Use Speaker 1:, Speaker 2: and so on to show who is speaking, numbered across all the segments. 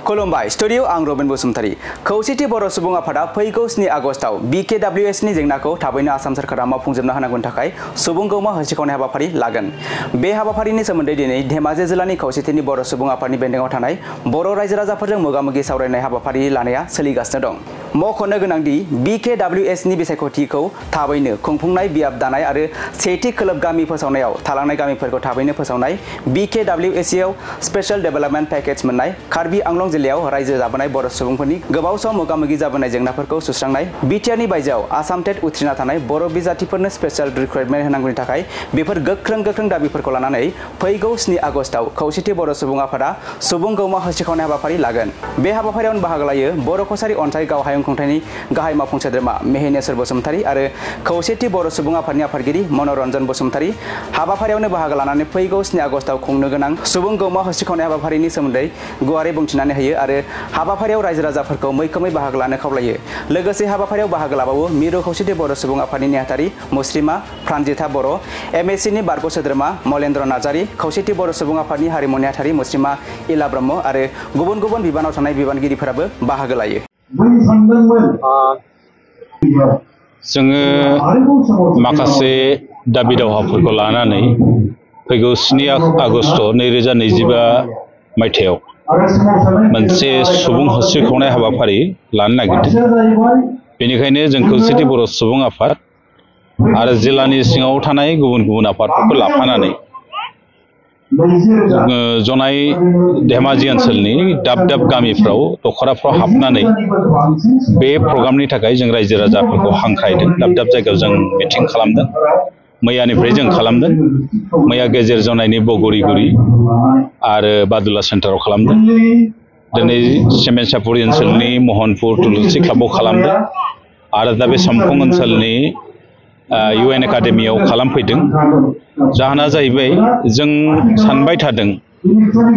Speaker 1: खुलुमबाय स्टुडियो आं रबिन बसुमतारी खौसेथि बर' सुबुं आफादा फैगौ 7 आगस्टआव BKWS नि जेंनाखौ थाबैनो आसाम सरकारा मावफुंजोबनो हानांगौनि थाखाय सुबुं गौमा होसिखावनाय हाबाफारि लागोन। बे हाबाफारिनि सोमोन्दै दिनै धेमाजि जिल्लानि खौसेथिनि बर' सुबुं आफादनि बेन्दोंआव थानाय बर' रायजो राजाफोरजों मोगा-मोगि सावरायनाय हाबाफारि लानाया सोलिगासिनो दं। मख'नो गोनांदि BKWS नि बिसायख'थिखौ थाबैनो खुंफुंनाय बियाब दानाय आरो सेथि खोलोब गामि फोसावनायाव थालांनाय गामिफोरखौ थाबैनो फोसावनाय BKWS आव स्पेशल डेभेलपमेन्ट पैकेज मोननाय कार्बि आंलं जिल्लायाव रायजो जाबोनाय बर' सुबुंफोरनि गोबाव सम मोगा-मोगि जाबोनाय जेंनाफोरखौ सुस्रांनाय बिटिआरनि बायजोआव आसाम टेट उथ्रिना थानाय बर' बिजाथिफोरनो स्पेशल रिक्रुटमेन्ट होनांगौनि थाखाय बेफोर गोख्रों दाबिफोरखौ लानानै फैगौ 7 आगस्टआव खौसेथि बर' सुबुं आफादा सुबुं गौमा होसिखावनाय हाबाफारि लागोन। बे हाबाफारियावनो बाहागो लायो बर' कसारी अन्थाइ गावहायुं खुंथायनि गाहाय मावफुं सोद्रोमा मेहेनेश्वर बसुमतारी आरो खौसेथि बर' सुबुं आफादनि आफादगिरि मनरन्जन बसुमतारी। हाबाफारियावनो बाहागो लानानै फैगौ 7 आगस्टआव खुंनो गोनां सुबुं गौमा होसिखावनाय हाबाफारिनि सोमोन्दै गुवारै बुंथिनानै होयो आरो हाबाफारियाव रायजो राजाफोरखौ मैखोमै बाहागो लानो खावलायो। लोगोसे हाबाफारियाव बाहागो लाबावो मिरु खौसेथि बर' सुबुं आफादनि नेहाथारि मुस्रिमा प्रानजिथा बर', MSC नि बारग' सोद्रोमा मलेन्द्र नार्जारी, खौसेथि बर' सुबुं आफादनि हारिमु नेहाथारि मुस्रिमा इला ब्रह्म आरो गुबुन बिबानाव थानाय बिबानगिरिफोराबो बाहागो लायो।
Speaker 2: जोङो माखासे दाबि दावहाफोरखौ लानानै फैगौ 7 आगस्ट 2025 मायथाइयाव मोनसे सुबुं होसिखावनाय हाबाफारि लानो नागिरदों। बेनिखायनो जों खौसेथि बर' सुबुं आफाद आरो जिल्लानि सिङाव थानाय गुबुन आफादफोरखौ लाफानानै जनाय धेमाजि ओनसोलनि दाब गामिफ्राव दखराफ्राव हाबनानै बे प्रग्रामनि थाखाय जों रायजो राजाफोरखौ हांख्रायदों। दाब जायगायाव जों मिटिं खालामदों। मैयानिफ्राय जों खालामदों। मैया गेजेर जनायनि बगुरिगुरि आरो बादुला सेन्टाराव खालामदों। दिनै सेमेनसापुरि ओनसोलनि महनपुर थुलुंसि क्लाबाव खालामदों आरो दा बे समफुं ओनसोलनि UN एकाडेमियाव खालामफैदों। जाहोना जाहैबाय जों सानबाय थादों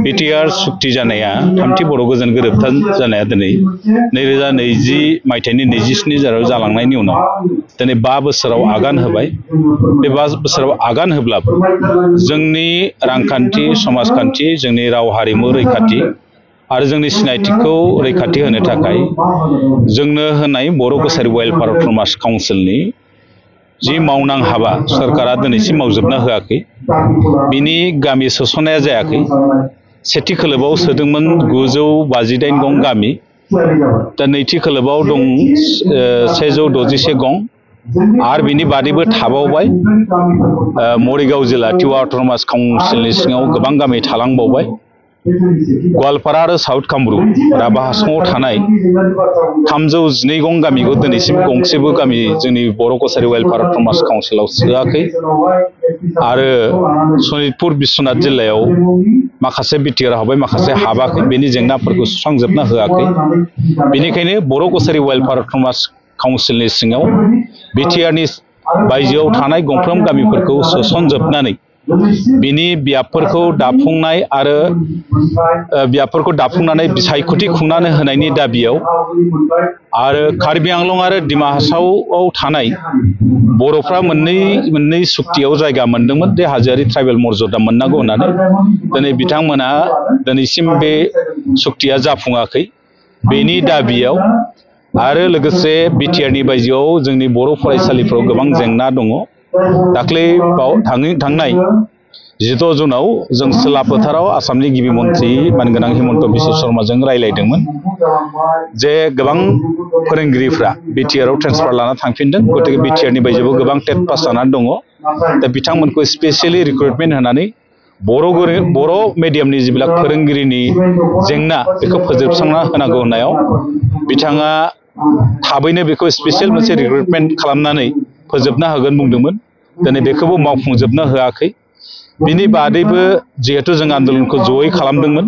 Speaker 2: बिटिआर सुक्ति जानाया थामथि बर' गोजोन गोरोबथा जानाया दिनै 2020 मायथाइनि 27 जानुवारियाव जालांनायनि उनाव दिनै 5 बोसोराव आगान होबाय। बे 5 बोसोराव आगान होब्लाबो जोंनि रांखान्थि समाजखान्थि जोंनि राव हारिमु रैखाथि आरो जोंनि सिनायथिखौ रैखाथि होनो थाखाय जोंनो होनाय बर' कसारी वेलफेयार अट'नमास काउन्सिलनि जि मावनां हाबा सरकारा दिनैसिम मावजोबना होआखै। बिनि गामि सोसननाया जायाखै। सेथि खोलोबाव सोदोंमोन 958 गं गामि। दा नैथि खोलोबाव दं 161 गं आरो बिनि बादैबो थाबावबाय मरिगाव जिल्ला टिवा अट'नमास काउन्सिलनि सिङाव गोबां गामि थालांबावबाय। गवालपारा आरो साउथ कामरुप राभा हासङाव थानाय 312 गं गामिखौ दिनैसिम गंसेबो गामि जोंनि बर' कसारी वेलफेयार अट'नमास काउन्सिलाव सोआखै आरो सनितपुर बिश्वनाथ जिल्लायाव माखासे बिटिआर हाबाय माखासे हाबाखै। बेनि जेंनाफोरखौ सुस्रांजोबना होआखै। बेनिखायनो बर' कसारी वेलफेयार अट'नमास काउन्सिलनि सिङाव बिटिआरनि बायजोआव थानाय गंफ्रोम गामिफोरखौ सोसनजोबनानै बिनि बियाबफोरखौ दाफुंनाय आरो बियाबफोरखौ दाफुंनानै बिसायख'थि खुंनानै होनायनि दाबियाव आरो कार्बि आंलं आरो डिमा हासावआव थानाय बर'फ्रा मोननै सुक्तियाव जायगा मोनदोंमोन। बे हाजोआरि ट्राइबेल मर्यादा मोननांगौ होननानै दिनै बिथांमोना दिनैसिम बे सुक्तिया जाफुङाखै। बेनि दाबियाव आरो लोगोसे बिटिआरनि बायजोआव जोंनि बर' फरायसालिफ्राव गोबां जेंना दङ। दाख्लै थांनाय 16 जुनाव जों सिला फोथाराव आसामनि गिबि मन्थ्रि मानगोनां हिमन्त बिश्व शर्माजों रायलायदोंमोन जे गोबां फोरोंगिरिफ्रा बिटिआरआव ट्रेन्सफार लाना थांफिनदों। गतिके बिटिआरनि बायजोआव गोबां टेट पास जानानै दङ। दा बिथांमोनखौ स्पेसियेलि रिक्रुटमेन्ट होनानै बर' मिडियामनि जिবিলাক फोरोंगिरिनि जेंना बेखौ फोजोबस्रांना होनांगौ होननायाव बिथाङा थाबैनो बेखौ स्पेसियेल मोनसे रिक्रुटमेन्ट खालामनानै फोजोबना होगोन बुंदोंमोन। दिनै बेखौबो मावफुंजोबनो होआखै। बिनि बादैबो जिहेथु जों आन्दोलनखौ जयै खालामदोंमोन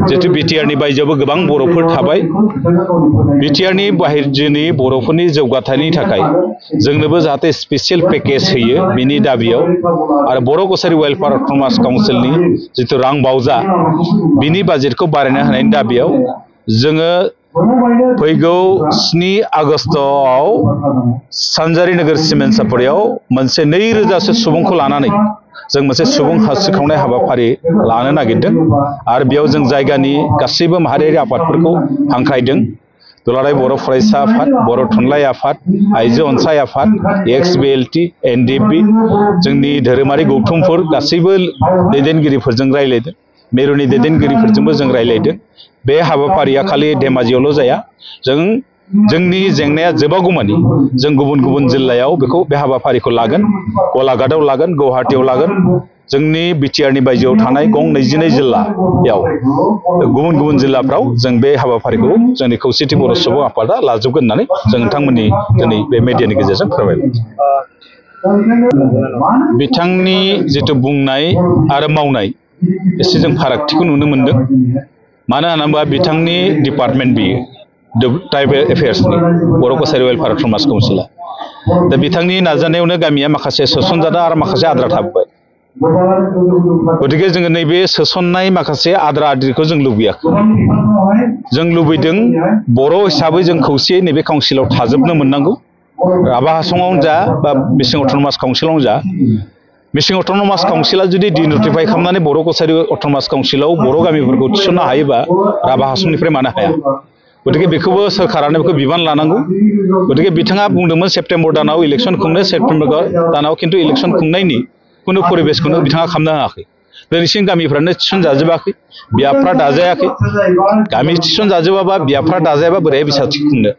Speaker 2: जिहेतु बिटिआरनि बायजोआवबो गोबां बर'फोर थाबाय। बिटिआरनि बायजोनि बर'फोरनि जौगाथायनि थाखाय जोंनोबो जाहाथे स्पेसियेल पेकेज होयो बिनि दाबियाव आरो बर' कसारी वेलफेयार अट'नमास काउन्सिलनि जिथु रां बावजा बिनि बाजेटखौ बारायना होनायनि दाबियाव जोङो फैगौ 7 आगस्टआव सानजारि नोगोर सिमेन्सापुरियाव मोनसे 2000 सो सुबुंखौ लानानै जों मोनसे सुबुं हस्रिखावनाय हाबाफारि लानो नागिरदों आरो बेयाव जों जायगानि गासैबो माहारियारि आफादफोरखौ हांख्रायदों। दुलाराय बर' फरायसा आफाद, बर' थुनलाइ आफाद, आइजो अनसाय आफाद, XBLT, NDP, जोंनि धोरोमारि गौथुमफोर गासैबो दैदेनगिरिफोरजों रायलायदों। मिरुनि दैदेनगिरिफोरजोंबो जों रायलायदों। बे हाबाफारिया खालि धेमाजियावल' जाया, जोंनि जेंनाया जोबागौमानि जों गुबुन गुबुन जिल्लायाव बे हाबाफारिखौ लागोन। गलाघाटआव लागोन, गुवाहाटियाव लागोन। जोंनि बिटिआरनि बायजोआव थानाय गं 22 जिल्लायाव गुबुन गुबुन जिल्लाफ्राव जों बे हाबाफारिखौ जोंनि खौसेथि बर' सुबुं आफादा लाजोबगोन होननानै जों नोंथांमोननि दिनै बे मिडियानि गेजेरजों फोरमायबाय। बिथांनि जिथु बुंनाय आरो मावनाय एसे जों फारागथिखौ नुनो मोनदों। मानो होनोबा बिथांनि डिपार्टमेन्ट बियो ट्राइबेल एफेयार्सनि बर' कसारि वेलफेयार समाज काउन्सिला। दा बिथांनि नाजानायावनो गामिया माखासे सोसनजादों आरो माखासे आद्रा थाबोबाय। गतिके जोङो नैबे सोसननाय माखासे आद्रा आद्रिखौ जों लुबैयाखै। जों लुबैदों बर' हिसाबै जों खौसेयै नैबे काउन्सिलाव थाजोबनो मोननांगौ। राभा हासंआवनो जा बा मिसिं अट'नमास काउन्सिलावनो जा, मिसिं अट'नमास काउन्सिला जुदि डिनटिफाइ खालामनानै बर' कसारि अट'नमास काउन्सिलाव बर' गामिफोरखौ थिसननो हायोबा राभा हासंनिफ्राय मानो हाया? गतिके बेखौबो सोरखारानो बेखौ बिबान लानांगौ। गतिके बिथाङा बुंदोंमोन सेप्तेम्बर दानाव इलेक्सन खुंनो, सेप्तेम्बर दानाव खिन्थु इलेक्सन खुंनायनि खुनु परिबेसखौनो बिथाङा खालामनो हायाखै। दिनैसिम गामिफ्रानो थिसनजाजोबाखै, बियाबफ्रा दाजायाखै। गामि थिसनजाजोबाबा, बियाबफ्रा दाजायाबा बोरैहाय बिसायख'थि खुंनो?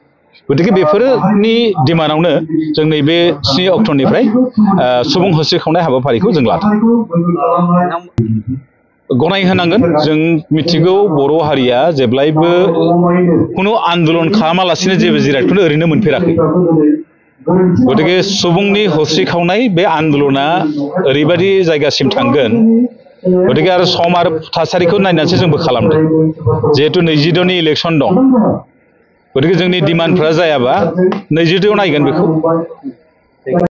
Speaker 2: गतिके बेफोरनि दिमान्डआवनो जों नैबे 7 अक्ट'निफ्राय सुबुं हस्रिखावनाय हाबाफारिखौ जों लादों। गनाय होनांगोन, जों मिथिगौ बर' हारिया जेब्लायबो खुनु आन्दलन खालामालासिनो जेबो जिरायखौनो ओरैनो मोनफेराखै। गतिके सुबुंनि हस्रिखावनाय बे आन्दलना ओरैबायदि जायगासिम थांगोन। गतिके आरो सम आरो थासारिखौ नायनानैसो जोंबो खालामदों। जिहेतु 22 इलेक्सन दं, गतिके जोंनि डिमान्डफ्रा जायाबा 22 नायगोन बेखौ।